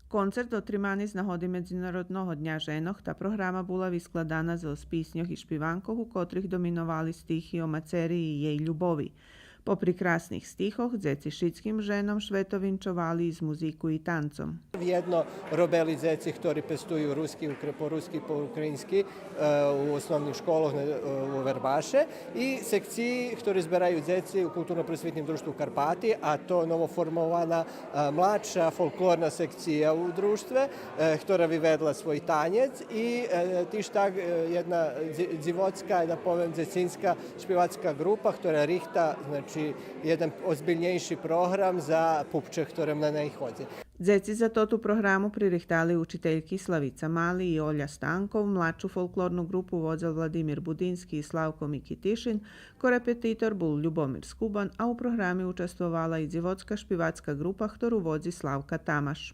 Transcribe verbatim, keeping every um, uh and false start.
Концерт отримани з нагоди Медзинародного дня женох. Та програма була вискладана зоз писньох и шпиванкох, у котрих доминовали стихи о мацери и єй любови. Попри красних стихох, дзеци шицким женом швето винчовали и з музику и танцом. Вєдно робели дзеци хтори пестую руски, укр-, по руски, по українски, е, у основним школох на, е, у Вербаше, и секциї хтори збераю дзеци у Културно-просвитним дружтву Карпати, а то новоформована, е, младша фолклорна секция у дружтве, е, хтора виведла свой танєц и, е, тиж так, е, єдна дзи-, дзивоцка, да повем, дзецинска шпивацка ґрупа хтора рихта, значи, єден озбильнєйши програм за пупче хторим на ней ходзи. Дзеци за тоту програму пририхтали учительки Славица Мали и Оля Станков, младшу фолклорну ґрупу водзел Владимир Будински и Славко Микитишин, ко репетитор бул Любомир Скубан, а у програми участвовала и дзивоцка шпивацка ґрупа хтору водзи Славка Тамаш.